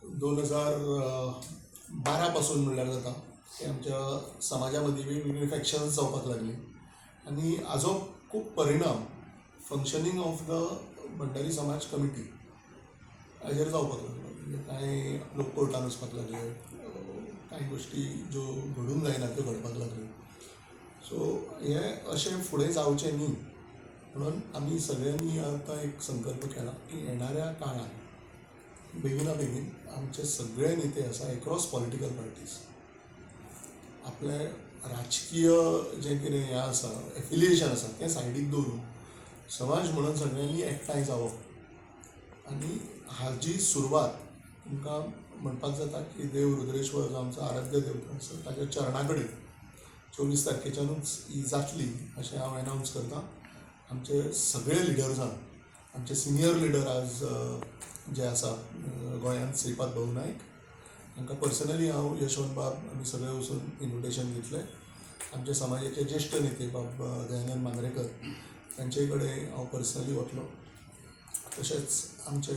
2012 पासून म्हणल्यार जाता की आमच्या समाजा मदीं वेगवेगळीं फॅक्शन्स जावपाक लागलीं आनी हाजो खूब परिणाम फंक्शनींग ऑफ the Bhandari समाज कमिटी हाजेर जावपाक लागलो. म्हणजे कांय लोक कोर्टान वचपाक लागले, कांय गोश्टी ज्यो घडूंक जायना त्यो घडपाक लागल्यो. सो हें अशें फुडें जावचें न्ही म्हणून आमी सगळ्यांनी आतां एक संकल्प केला की येणाऱ्या काळांत बेगिना बेगीन आमचे सगळे नेते आसा एक्रॉस पॉलिटिकल पार्टीज आपलें राजकीय जें कितें हें आसा, एफिलिएशन आसा, तें सायडीक दवरून समाज म्हणून सगळ्यांनी एकठांय जावप. आनी हाजी सुरवात तुमकां म्हणपाक जाता की देव रुद्रेश्वर जो आमचो आराध्य देव आसा ताच्या चरणा कडेन 24 तारखेच्यानूच ही जातली अशें हांव एनावन्स करता. आमचे सगळे लिडर्सांक, आमचे सिनियर लिडर आज जे आसा गोंयांत, श्रीपाद भाऊ नायक हांकां पर्सनली हांव, यशवंत बाब, आमी सगळे वचून इन्विटेशन दितले. आमच्या समाजाचे ज्येश्ठ नेते बाब दयानंद मांद्रेकर तांचे कडेन हांव पर्सनली वतलो. तशेंच आमचे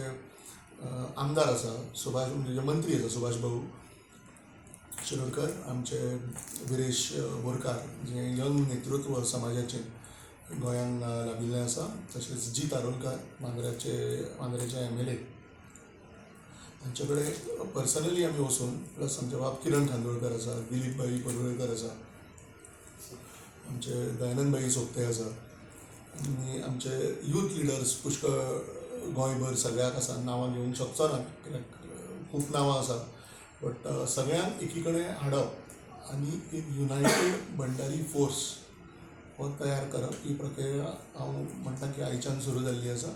आमदार आसा सुभाष, म्हणजे मंत्री आसा सुभाष भाऊ शिरोडकर, आमचे विरेश बोरकार जे यंग नेतृत्व समाजाचें गोंयांत लाभिल्लें आसा, तशेंच जीत आरोलकार मांद्रेचे एमएलए, तांचे कडेन पर्सनली आमी वचून, प्लस आमचे बाब किरण खांडोळकर आसा, दिलीप भाई परुळेकर आसा, आमचे दयानंद भाई सोपते आसा आनी आमचे यूथ लिडर्स पुष्कळ गोंयभर सगळ्याक आसा. नांवां घेवंक शकचो ना कित्याक खूब नांवां आसा, बट सगळ्यांक एकी कडेन हाडप आनी एक युनायटेड भंडारी फोर्स हो तयार करप ही प्रक्रिया हांव म्हणटा की आयच्यान सुरू जाल्ली आसा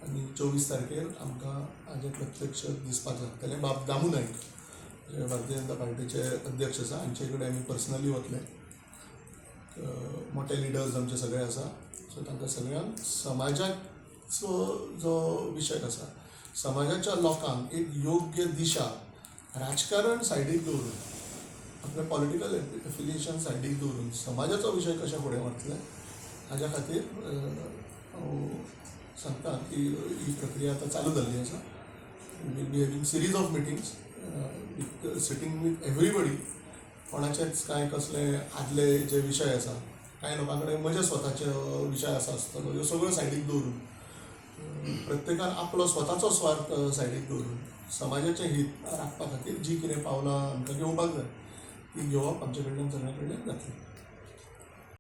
आनी 24 तारखेर आमकां हाजें प्रत्यक्ष दिसपाक लागतलें. बाब दामू नायक जे भारतीय जनता पार्टीचे अध्यक्ष आसा हांचे कडेन आमी पर्सनली वतले. मोठे लिडर्स आमचे सगळे आसा, सो तांकां सगळ्यांक समाजाचो जो विशय आसा, समाजाच्या लोकांक एक योग्य दिशा, राजकारण सायडीक दवरून, आपलें पॉलिटिकल एफिलिएशन सायडीक दवरून समाजाचो विशय कशें फुडें व्हरतले हाज्या खातीर हांव सांगता की ही प्रक्रिया आतां चालू जाल्ली आसा. We'll be having series of meetings with sitting with everybody. कोणाचेच कांय कसले आदले जे विशय आसा, कांय लोकां कडेन म्हजे स्वताचे विशय आसा आसतलो, ह्यो सगळ्यो सायडीक दवरून, प्रत्येकान आपलो स्वताचो स्वार्थ सायडीक दवरून समाजाचें हीत राखपा खातीर जी कितें पावलां आमकां घेवपाक जाय ती घेवप आमचे कडल्यान सगळ्यां कडल्यान जातली.